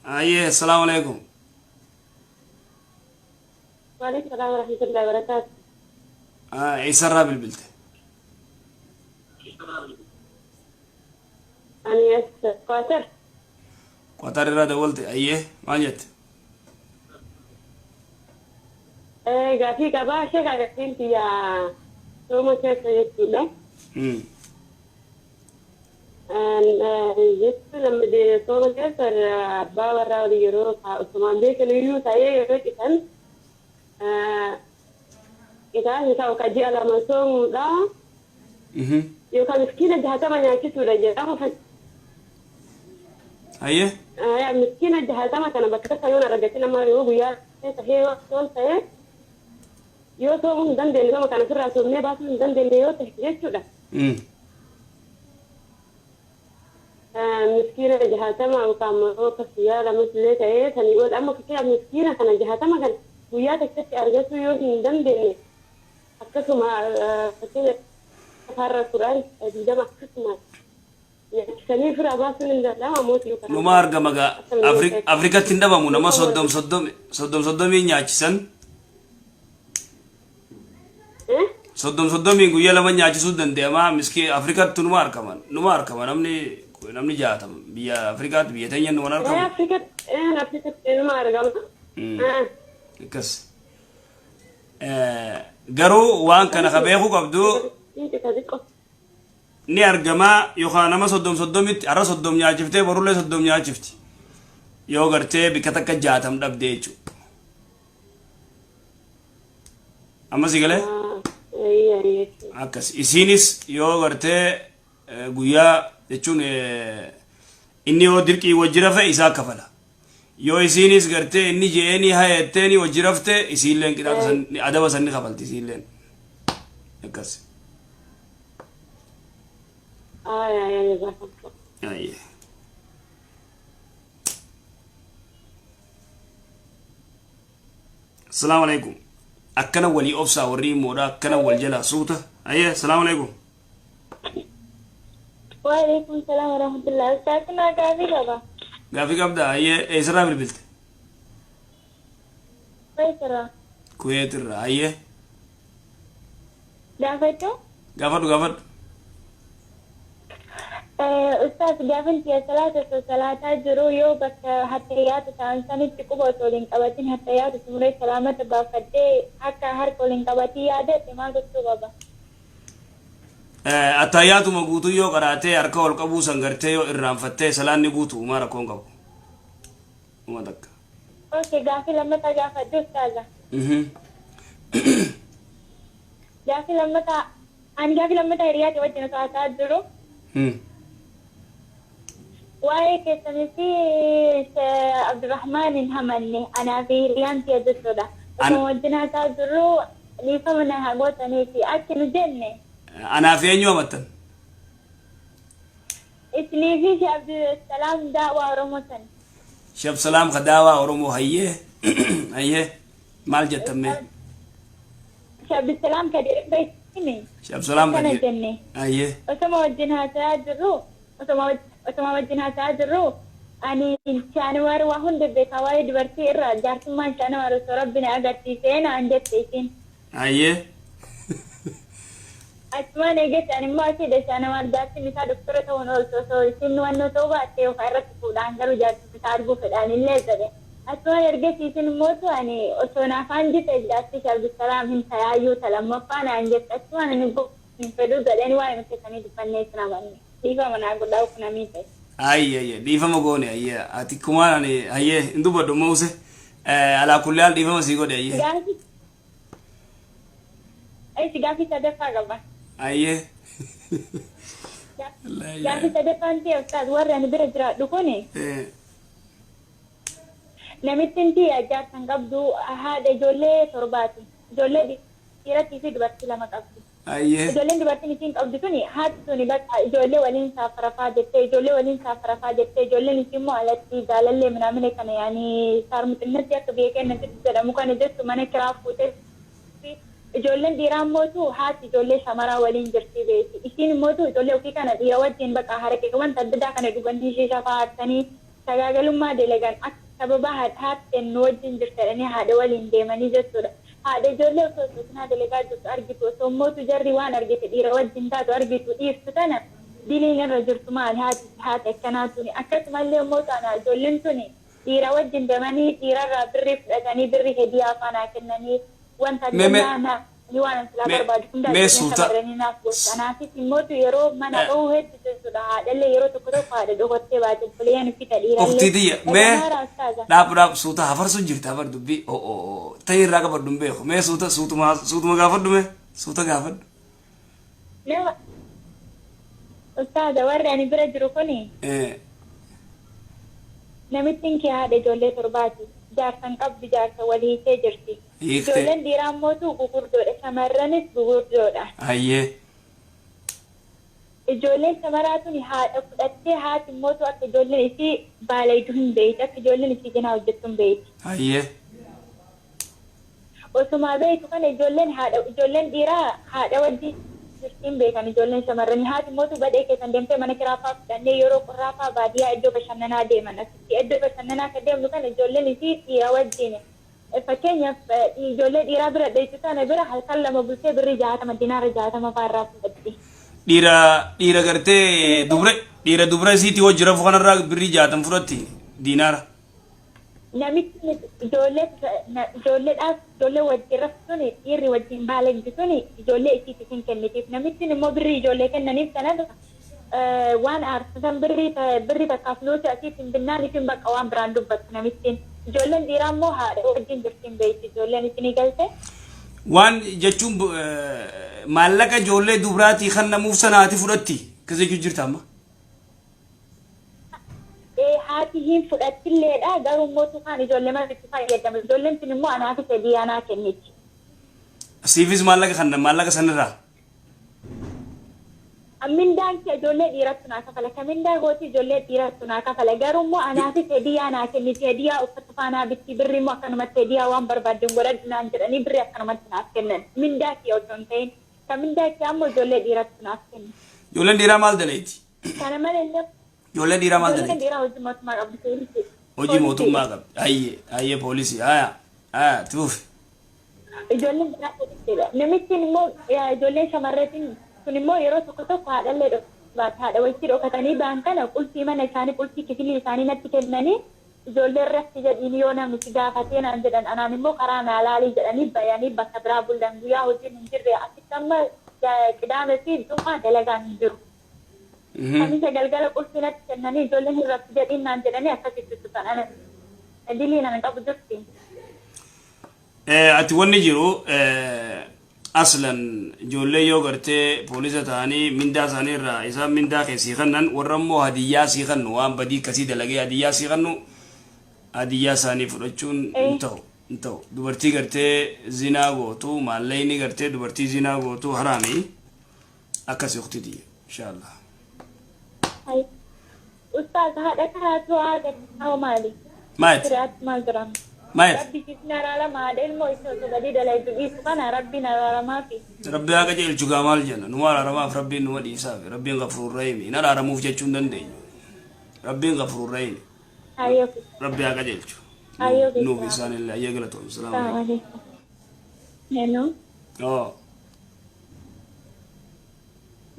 Ayyee, assalaamu alaikum. Waalaikum salaam warahmatullahi wabarakatuh. Eessarraa bilbilte? Ani as Qatar. Qatar irraa dawwalte. Ayyee, maal jette? Gaafii qabaa sheeka gaafiin tiyya sooma keessa jechuudha. Jechuun amma sooma keessa abbaa warraa walii yeroo osumaan beekan iyyuu ta'ee yeroo citan qixaasni ta'u ka ji'a 2 soomuudha. Yookaan miskiina 60 nyaachisuudha jedhama. Hayyee. Miskiina 60 kana bakka takka yoon argatin amma yoo guyyaa tahee yoo soom ta'e yoo soomuu hin dandeenye sooma kana ofirraa soomnee baasuu hin dandeenye yoo ta'e jechuudha. Miskiina 60 yookaan immoo akkas guyyaa lamas illee ta'ee sanii ol amma fakkeenyaaf miskiina kana 60 kana guyyaa takkatti argachuu yoo hin dandeenye akkasuma fakkeenyaaf har'a 10 20 akkasuma nyaachisanii ofirraa baasuun hin danda'ama mootii yookaan Numa argama gaa Afrikatti hin dhabamu nama soddom soddomi soddom soddomiin nyaachisan soddom soddomiin guyyaa lama nyaachisuu danda'ama miskii Afrikatti numa argama numa argama namni namni 60 biyya Afrikaatti biyya teenya numa argamu. Afrikatti numa argama. Akkas. Garuu waan kana ka beekuu qabdu ni argama yookaan nama soddom soddomitti har'a soddom nyaachiftee borullee soddom nyaachifti yoo gartee bikka takka jaatam dhabde jechuudha. Amma si galee? Akkas isiinis yoo gartee guyyaa jechuun inni yoo dirqii wajji rafe isaa kafala. Yoo isiinis gartee inni je'eenii hayatteeni wajji rafte isiilleen qixaaxa san adaba san ni kafalti isiilleen. Akkas. Ayyee. Assalaamu alaikum. Akkana walii obsaa warri immoodha akkana wal jalaa suuta. Ayyee assalaamu alaikum. Waalaikum salaam warahmatullah. Ustaaz naa gaafii qaba. Gaafii qabda ayyee eessarraa bilbilte? Kuweetirraa. Kuweetirraa ayyee. Gaafachuu? Gaafadhu gaafadhu. Ustaaz gaafin tiyya salaata osoo salaataa jiruu yoo bakka hattayyaata ta'an sanitti quba osoo ol hin qabatin hattayyaata xumuree salaamata baafadhee akka harka ol hin qabatin yaadadhe maal gochuu qaba? Attayyaatuma guutuu yoo qaraatee harka ol qabuu san gartee yoo irraanfattee salaanni guutu umaa rakkoon qabu. Uma takka. Okay, gaafii lammataa gaafadhu ustaaza. Gaafii lammataa ani gaafii lammataa hiriyaati wajjin osoo haasa'aa jiru waa'ee keessanii fi Abdurrahmaan hin hamanne anaa fi hiriyaan tiyya jechuudha. Osoo wajjin haasa'aa jirru dhiifama na haa gootanii fi akki nu jenne. Anaa fi eenyu hamattan? Isinii fi Shee Abdusalaam daawaa Oromoo san. Shee Abdusalaam ka daawaa Oromoo hayyee hayyee maal jettan mee? Shee Abdusalaam Kadir beektimi? Shee Abdusalaam Akkana Kadir jenne. hayyee. Osoma wajjin haasayaa jirru osoma osoma wajjin haasayaa jirru ani Shaanuwaar waa hunda beeka waa'ee dubartii irraa jaarsummaan Shaanuwaar osoo Rabbi na agarsiisee naan jette isiin. Hayyee. Achumaan eegatti ani immoo asiidha Shaanawaar jaartiin isaa doktora ta'uun ooltu osoo isiin wannoo ta'uu baatte yookaan irratti fuudhaan garuu jaartiin isaa arguu fedhaan illee jedhe. Achumaan ergasii isin immootu ani osoo na afaan jite jaartii ishee Abdusalaam hin tayaayyuu ta lammaffaa naan jette achumaan ani hin fedhuu jedheen waa'ee keessanii dubbannee isin amanne. Dhiifama naa godhaa kun amii ta'e. Ayye ayye dhiifama goone ayye ati kumaan ani ayye hin dubbadhu mause alaa kulli haal dhiifama sii godhe ayye. Gaafii Eessi gaaffii sadaffaa qaba. Ayyee. Gaaffii sadaffaan ta'e ustaaz warri ani bira jiraadhu kuni namittiin tiyya jaarsa hin qabdu haadha ijoollee torbaati. Ijoollee dhiiratii fi dubartii lama qabdi. Ayyee. Ijoolleen dubartiin isiin qabdu tuni haati tuni bakka ijoollee waliin saafarafaa jettee ijoollee waliin saafarafaa jettee ijoolleen isii immoo alatti jaalallee minaamina kana yaani saarmuxinnatti akka biyya keenyatti jedhamu kana jettu mana kiraa fuutee ijoolleen dhiiraa immootu haati ijoollee shamaraa waliin jirti beeti. Isiin immootu ijoollee ofii kana dhiira wajjin bakka haraqeewwan adda addaa kana dhuganii shisha fa'aa aarsanii Sagaagalummaa dalagan akka sababa haadha nu wajjin jirti jedhanii haadha waliin deemanii jechuudha. Haadha ijoollee osoo zinaa dalagaa jirtu argitu, osoo mootu jarri waan argite dhiira wajjin taatu argitu dhiiftu tana diliin irra jirtu maali haati akkanaa tuni? Akkasumallee immoo taana ijoolleen tuni dhiira wajjin deemanii dhiirarraa birrii fudhatanii birrii hediyaa afaanaa kennanii wanta adda ni waan silaa barbaadu hunda shamarranii naaf gosa. Kanaafis immoo yeroo mana ba'uu hedduu jechuudha. Haadhallee yeroo tokko tokko haadha dhokattee baate obboleeyyan uffita dhiirallee. Uktii tiyya, mee dhaab dhaab suuta hafarsu jirta habar dubbii ta'e irraa qabadhu hin beeku. Mee suuta suutuma suutuma gaafadhu, mee suuta gaafadhu. Nama ustaaza, warri ani bira jiru kuni namittiin kee haadha ijoollee 7ti. Jaarsan qabdu, jaarsa wal hiikee jirti. Hiikte. Ijoolleen dhiiraa immootu gugurdoodha. Shamarranis gugurdoodha. Ijoolleen shamaraa tuni haadha fudhattee, haati immootu akka ijoolleen isii baalaydu hin beeyti. Akka ijoolleen isii zinaa hojjettu hin beeyti. Osumaa beeytu kana ijoolleen haadha, ijoolleen dhiiraa haadha wajjin jirtiin beekan, ijoolleen shamarranii. Haati immootu badhee keessan deemtee mana kiraafaa fudhannee yeroo qorraafaa baadiyyaa iddoo bashannanaa deeman. Asitti iddoo bashannanaa akka deemnu kana ijoolleen isii dhiira wajjin. Fakkeenyaaf, ijoollee dhiiraa bira dheeytu tana bira halkan 2 bultee birrii 60, dinaara 60 fa'aa irraa fudhatti. Dhiira gartee dubra, dhiira dubra isiitii wajji rafu kanarraa birrii 60 fudhatti diinaara. Namichi ijoollee ijoolleedhaaf, ijoollee wajjin raftu suni, dhiirri wajjin baalagdi suni ijoollee isiitiif hin kennitiif. Namittiin immoo birrii ijoollee kennaniif sanarra waan aarsisan birrii takkaaf nuusi asiitti hin binnaan isin bakka waan biraan dubbattu namittiin. Ijoolleen dhiiraa immoo haadha wajjin jirtiin beekti ijoolleen isinii galte. Waan jechuun maallaqa ijoollee dubraatii kan namuuf sanaati fudhatti. Akkas jechuu jirta amma. Haati hin fudhattilleedha, garuu immoo tukaan ijoollee mana itti fayyadamu. Ijoolleen sun immoo anaafis hediyaa naa kenniti. Siifis maallaqa kan maallaqa sanirraa. Mindaan kee ijoollee dhiirattu naa kafala. Ka mindaa gooti ijoollee dhiirattu naa kafala. Garuu immoo anaafis hediyaa naa kenniti. Hediyaa uffata faanaa bitti, birrii immoo akkanumatti hediyaa waan barbaadde godhadhu naan jedhanii birrii akkanumatti naaf kennan. Mindaa kee osoo hin ta'in. Ka mindaa kee ammoo ijoollee dhiirattu naaf kenna. Ijoolleen dhiiraa maal dalayti? Kana malee illee Ijoolleen dhiiraa maal ijoolleen dalayti? dhiiraa hojii mootummaa qabdi, poolisii. Hojii mootummaa qabdi. Hayyee hayyee, poolisii, haya haya tuuf. Ijoolleen biraa poolisiidha. Namittiin immoo ijoolleen shamarreetiin sun immoo yeroo tokko tokko haadhallee dhokaatu. Haadha wajjin dhokatanii ba'an kana qulfii mana isaanii, qulfii kifilii isaanii natti kennanii, ijoolleen rafti jedhiin yoo namni si gaafatee naan jedhan, anaan immoo karaa naa laalii jedhanii bayanii bakka biraa bulan guyyaa hojiin hin jirre. Asitti amma Qidaamee fi Jum'aa dalagaan hin jiru. Kamisa galgala qulfii natti kennanii, ijoolleen hin rafti jedhiin naan jedhanii akkasitti tufan. Ana diliin ana qabu jirti. Ati wanni jiru, aslan ijoollee yoo gartee poolisa ta'anii mindaa isaanii irraa isaan mindaa kee sii kennan, warra immoo hadiyyaa sii kennu, waan badii akkasii dalagee hadiyyaa sii kennu, hadiyyaa isaanii fudhachuun hin ta'u, hin ta'u. Dubartii gartee zinaa gootu, maallaqni gartee dubartii zinaa gootu haraami. Akkasii, uktii tiyya, inshaallah. Ustaaz, haadha kanaatu haadha kanaa maali? Maayet. Shari'aatti maal jedhama? Maayet. Rabbi siif araarama, haadha ilmoo isii osoo badii dalaydu dhiisu kana Rabbiin araaramaaf. Rabbi haa qajeelchu gaa, maal jenna? Numa araaramaaf, Rabbiin numa dhiisaaf. Rabbiin Ghafuurur Rahiimi. Hin araaramuuf jechuu hin dandeenyu. Rabbiin Ghafuurur Rahiimi. Ayyoo. Rabbi haa qajeelchu. Ayyoo. Nuuf isaanillee. Ayyee, galatoom. Salaamu Salaamu alaikum. alaikum. Hello. Oo.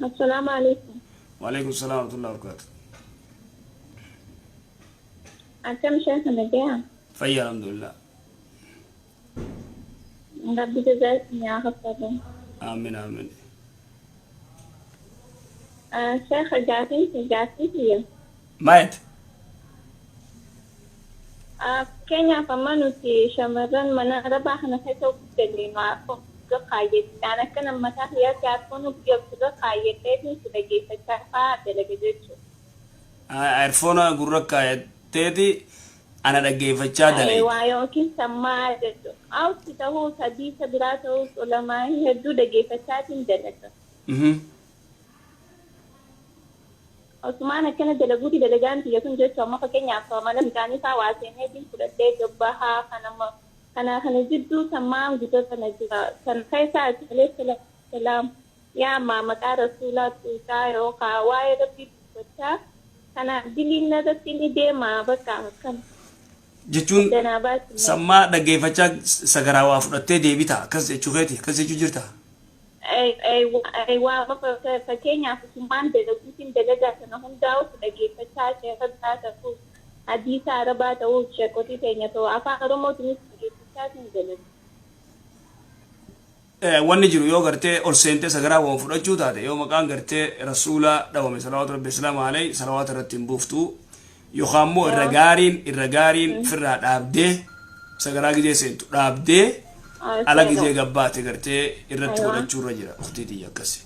Assalaamu alaikum. Waalaikum salaam warahmatullahi wabarakatuh. Akkam sheekh, nagayaa? Fayya, alhamdulillah. Rabbi jazaa isin haa kaffalu. Aamin aamin. Sheekh, gaafiin kiyya. Maayet. Fakkeenyaaf, amma nuti shamarran mana arabaa kana keessa guddanne gurra kaayyadhaan akka nammataa kiyyaatti earphone gurra kaayyadheetiin si dhageeffachaa fa'aa dalaga jechuudha. Earphone gurra kaayatteeti ana dhaggeeffachaa dalagde. Waa yookiin sammaa jechuudha. Awti ta'uu, hadiisa biraa ta'uu, ulamaa hedduu dhageeffachaatiin dalaga. Osumaan akkana dalaguuti dalagaan tiyya sun jechuun amma fakkeenyaaf mana fincaanii fa'aa waa seeneetiin fudhadhee gabbahaa kanama kana kana jidduu sammaan guddata na jira. San keessaa alee salaam yaa ammaa maqaa rasuulaa tuutaa yookaan waa'ee Rabbii dubbachaa. Kanaaf diliin narratti ni deema bakka akkam. Jechuun Danaa baasi. Sammaa dhaggeeffachaa sagaraa waa fudhattee deebita akkas jechuu keeti, akkas jechuu jirta. Waa fakkeenyaaf utumaan dalaguutiin dalagaa sana hundaa'u dhaggeeffachaa sheeka biraa ta'uu, hadiisa arabaa ta'uu, sheekotii teenya ta'uu, afaan oromootiinis dhaggeeffachaa hin dalagu. Wanni jiru yoo gartee ol seentee sagaraa waan fudhachuu taate, yoo maqaan gartee rasuulaa dhawame, salawaatu rabbi islaamu alayhi, salawaata irratti hin buuftu, yookaan immoo irra gaariin firraa dhaabdee, sagaraa gizee seentu dhaabdee, ala gizee gabbaate gartee irratti godhachuu irra jira, ukhtii tiyya, akkasi.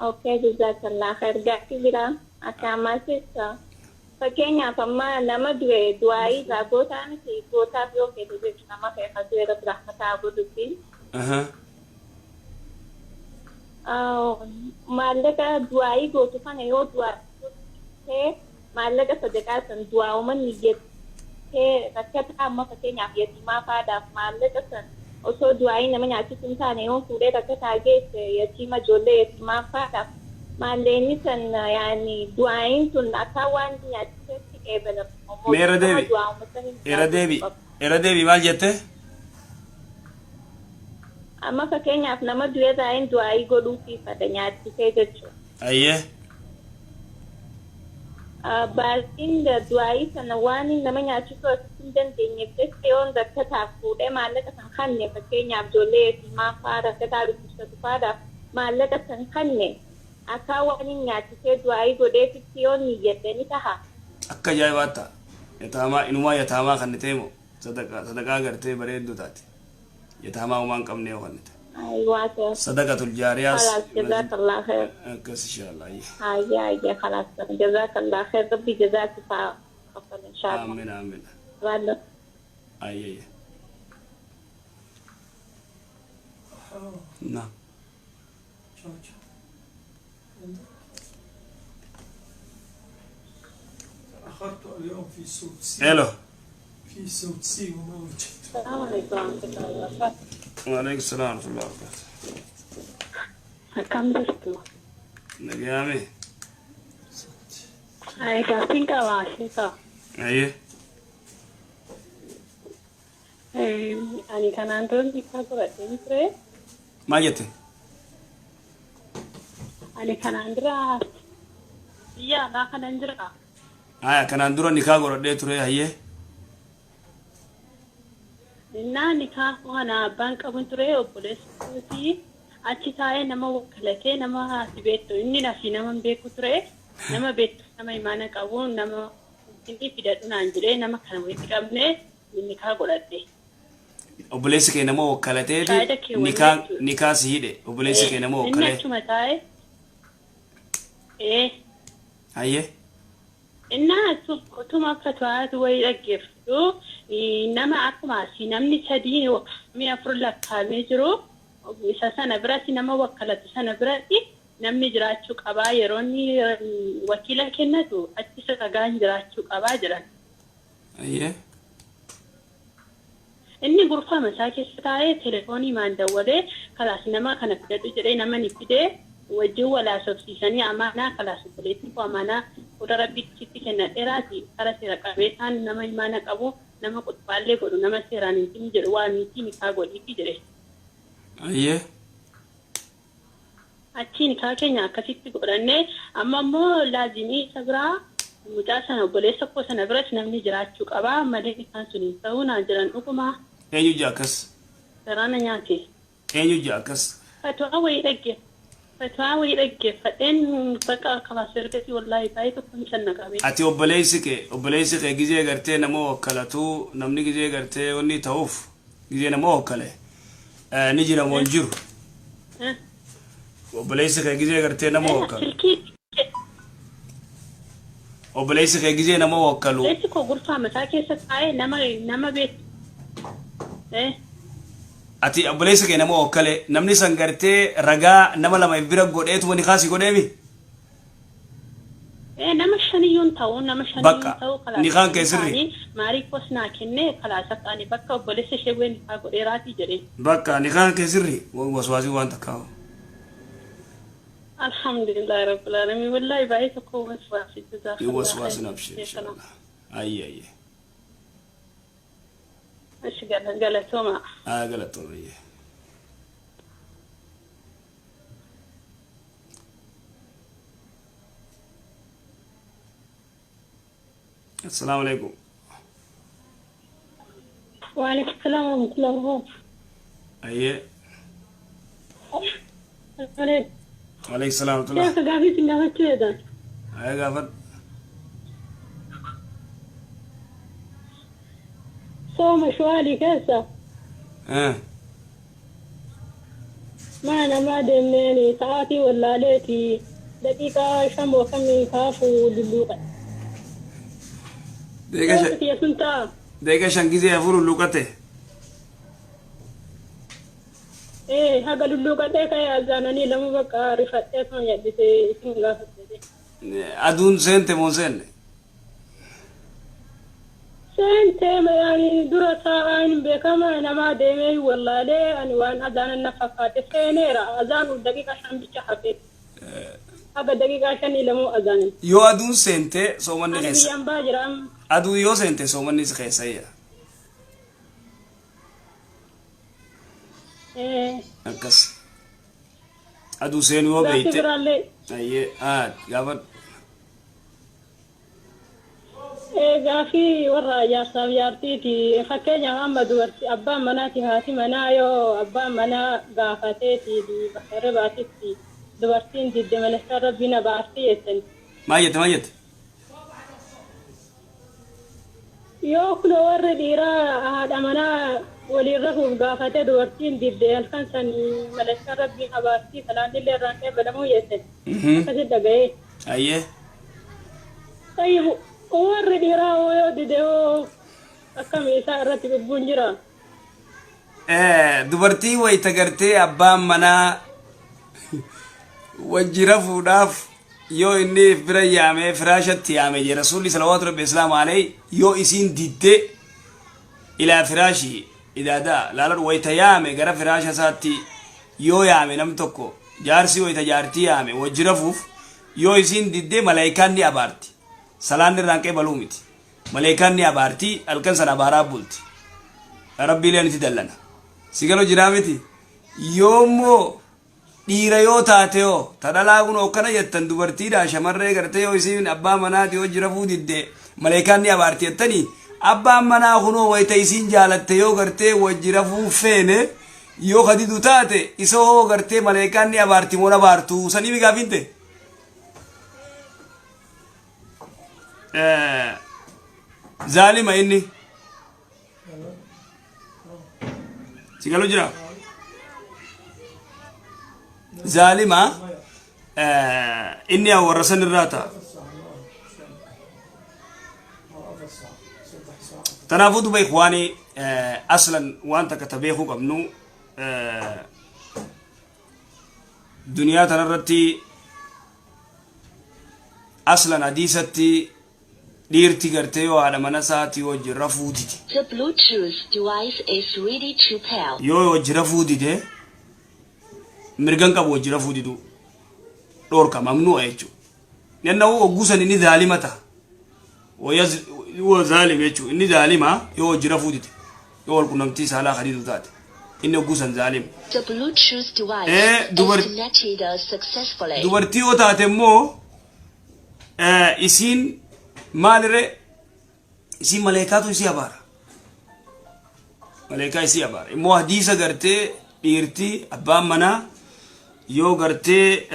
Okay, jazakallah khair. Gaaffii biraa akka ammaatis, fakkeenyaaf amma nama du'e du'aayii irraa gootaa miti, gootaaf yoo feete jechuun nama fe'e du'e rabbi rahmataa godhuufi. Maallaqa du'aayii gootu kana yoo du'aa maallaqa sadaqaa san du'aa'uma niyyattee rakkataa, amma fakkeenyaaf yatiimaa faadhaaf maallaqa san osoo du'aayii nama nyaachisuu hin taane yoo fuudhee rakkataa geesse, yatiima, ijoollee yatiimaa faadhaaf maallaqni san yaani du'aayiin sun akka waan nyaachisetti qeebalamu. Mee irra deebi. Irra deebi. Irra deebi, maal jette? Amma fakkeenyaaf nama du'e irraa du'aayii godhuufii fedha nyaachisee jechuudha. Ayyee. Baasiin du'aayii sana waan nama nyaachisuu asitti hin dandeenyeef jecha yoon rakkataaf fuudhee maallaqa san kanne, fakkeenyaaf ijoollee yatiimaa fa'aa, rakkataa dhukkubsatu fa'aadhaaf maallaqa san kanne, akka waan hin nyaachisee du'aayii godheefitti yoon niyyadhe ni taha? Akka ajaa'ibaa ta'a. Yataamaa inumaa yataamaa kan ta'e moo sadaqaa gartee bareedduu taate. Yataamaa homaa hin qabne yoo kan ta'e. Aywa. Sadaqatul jaariyaas. خلاص، جزاك الله خير. Akkas, inshallah. هيا هيا، خلاص، جزاك الله خير، ربي جزاك تفضل إن شاء الله. Amiin, amiin. والله. Ayyee. نعم. Ciao, ciao. تأخرت اليوم في صوت سي. Hello. في صوت سي وما وجدت. السلام عليكم ورحمة الله وبركاته. وعليكم السلام ورحمة الله وبركاته. Akkam jirtu? Nagaame. Ay, gaaffiin qaba sheeka. Ayyee. Ani kanaan dura nikaa godhadheen ture. Maal jette? Ani kanaan dura biyya alaa kanan jira. Haya, kanaan dura nikaa godhadhee ture, hayyee. Innaa nikaa kana abbaan qabun ture, obboleessi kootii achi taa'ee nama wakkalatee, nama ati beektu, inni asii nama hin beeku ture, nama beektu, nama imaana qabu, nama inni fidadhu naan jedhee, nama kana walitti qabnee nikaa godhadhe. Obboleessi kee nama wakkalateeti Faayida kee waliin nikaa jechuudha. Nikaa si hidhe obboleessi kee nama Inni wakkalee. achuma taa'ee. Ee. Hayyee. Innaa utuma akka to'atu wayii dhaggeeffatu, nama akkuma asii namni sadii mi'a afur lakkaa'amee jiru, isa sana biratti, nama wakkalatu sana biratti namni jiraachuu qabaa, yeroo inni wakiila kennatu achi ragaan jiraachuu qabaa jedhan. Hayyee. Inni gurfama isaa keessa taa'ee telefoonii maan dawwalee, kalaas nama kana fidadhu jedhee, nama ni fidee wajjin wal haasofsiisanii, amaanaa, kalaas obboleettiin koo amaanaa fuula rabbiitti sitti kennadheeraati, kara seera qabeessaan nama imaana qabu, nama qutbaallee godhu, nama seeraan hin hin jedhu waa miti, nikaa godhiifi jedhe. Hayyee. Achi nikaa keenya akkasitti godhannee, amma immoo laazimii isa biraa mucaa sana, obboleessa koo sana biras namni jiraachuu qabaa malee nikaan sun hin ta'uu naan jedhan, dhuguma? Eenyu jaa akkas? Garaana nyaate. Eenyu jaa akkas? Fatwaa wayii dhaggeeffadheen bakka kabaas ergasii wallaahi baay'ee tokko hin cannaqame. Ati obboleessi kee gizee gartee nama wakkalatuu, namni gizee gartee wanni ta'uuf gizee nama wakkale ni jira moo hin jiru? Obboleessi kee gizee gartee nama wakkalu. Silkii. Obboleessi kee gizee nama wakkalu. Obboleessi koo gurfaa mataa keessa taa'ee nama beektu. Ati obboleessi kee nama wakkale, namni san gartee ragaa nama lama bira godheetuma ni kaasii godheemi. Nama shaniyyuun ta'u, nama shaniyyuun Bakka, ta'u. Nikaan kee sirri. Maarii koos naa kennee, kalaas akka ani bakka obboleessa ishee bu'ee nikaa godheeraatii jedhee. Bakka, nikaan kee sirri, waswaasii waan takkaa'u. Alhamdulillahi rabbil alamin. Wallahi baay'ee tokko waswaasi Hin jazakallah waswaasin khayr abshir sheekana. inshallah. Ayyee ayyee. Ashi galatooma. Haa galatooma ayyee. Assalaamu alaikum. وعليكم السلام ورحمة الله وبركاته. Ayyee. Waalaikum salaam wa rahmatullah. Sheekh gaafii isin gaafachuu jedhan. Ayyee gaafadhu. Sooma shawaalii keessa mana namaa deemneen sa'aatii wallaaleeti daqiiqaa 5 yookaan kaafu lulluuqe. Daqiiqa Soomni shan kiyya sun ta'a. daqiiqa 5 gizee 4 lulluuqate. Ee haga lulluuqadhee ka'ee azaananii lama bakka rifadhee tuma yadhisee isin gaafadhe. Aduun seente moo hin seenne? Seentee ani dura taa'aan hin beekama namaa deemee hin wallaalee ani waan azaanan na fakkaate seeneera azaanuuf daqiiqa 5 bicha hafe haga daqiiqaa shanii lamuu azaanan. Yoo aduun seente soomanni Ani keessa. biyyaan baa jira amma. Aduun yoo seente soomanni si keessayya. Ee. Akkas. Aduu seenuu yoo Gaaffii beeyte. biraallee. Ayyee haa gaafadhu. Ee gaafii warra jaarsaaf jaartiiti. Fakkeenyaaf amma dubarti abbaan manaati haati manaa yoo abbaan manaa gaafateeti bakka hirribaatitti dubartiin didde malessaa rabbii na baartii jettani. Maal jette maal jette? Yoo kunoo warri dhiiraa haadha manaa waliin rafuuf gaafate dubartiin didde halkan san malessaa rabbii na baartii salaannillee irraan qeebalamuu jettani. Akkasitti dhaga'ee. Ayyee. Tayyib warri dhiiraa hoo yoo dide hoo akkami isaa irratti cubbuun jira? Dubartii wayita gartee abbaan manaa wajji rafuudhaaf yoo inni if bira yaamee firaashatti yaame jee rasuulli salawaatu rabbi islaamu alayhi yoo isiin didde ilaa firaashii idaadaa laaladhu wayita yaame gara firaasha isaatti yoo yaame nam tokko jaarsi wayita jaartii yaame wajji rafuuf Yoo isiin didde malaykaan ni abaarti. Salaanni irraan qeebaluu miti. Malaykaan ni abaarti, halkan san abaaraa bulti. Rabbiileen itti dallana. Si galu jiraa miti? Yoommoo dhiira yoo taate hoo ta dhalaa kun hokkana jettan dubartiidha shamarree gartee yoo isiin abbaa manaati yoo jirafuu didde malaykaan ni abaarti jettanii abbaan manaa kunoo wayita isiin jaalatte yoo gartee wajji rafuu feene Yoo ka didu taate isa hoo gartee maleekaan ni abaarti moo abaartu sanii mi gaafiin ta'e? Zaalima inni. Si galu jira? Zaalima inni warra san irraa ta'a. Tanaafuu duba ikhwaanii aslan waan takka ta beekuu qabnu duniyaa tanarratti aslan hadiisatti dhiirti gartee yoo haadha mana isaatii wajjin rafuu dide The Bluetooth device is ready to pair. yoo wajji rafuu dide mirgan qabu wajji rafuu diduu dhoorka mamnu'a jechuudha. Nennahu hogguu san inni zaalima taha. Huwa zaalim jechuudha. Inni zaalima yoo wajji rafuu dide. Yoo wal qunnamtii saalaa ka didu taate. Inni hogguu san zaalima. The Bluetooth device is connected successfully. Dubartii yoo taate immoo isiin maaliree isiin maleekaatu isii abaara. Maleekaa isii abaara. Immoo hadiisa gartee dhiirti abbaan manaa yoo gartee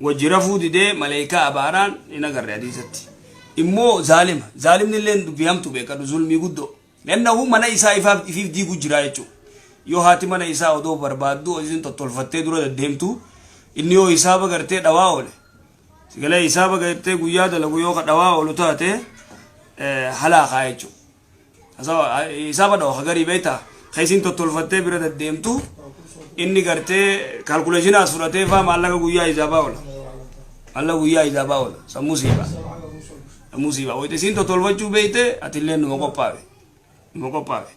wajji rafuu didee maleekaa abaaraan hin agarre hadiisatti. Immoo zaalima. Zaalimni illee dubbii hamtu beekadhu zulmii guddoo. Lennahu mana isaa ifaaf ifiif diiguu jira jechuudha. Yoo haati mana isaa odoo barbaaddu isiin tottolfattee dura deddeemtu inni yoo hisaaba gartee dhawaa oole Sigalee hisaaba gartee guyyaa dalagu yoo ka dhawaa oolu taate halaakaa jechuudha. Hisaaba dhawa ka garii beektaa ka isiin tottolfattee bira deddeemtu inni gartee kaalkuleeshinaa as fudhatee faa maallaqa guyyaa hisaabaa oola. Maallaqa guyyaa hisaabaa oola. Sammuu siibaa. Sammuu siibaa. Wayita isiin tottolfachuu beekte atillee numa qophaawe. Numa qophaawe.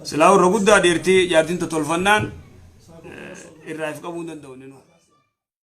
Silaa irra guddaa dhiirtii jaartiin tottolfannaan irraa if qabuu hin danda'u inni.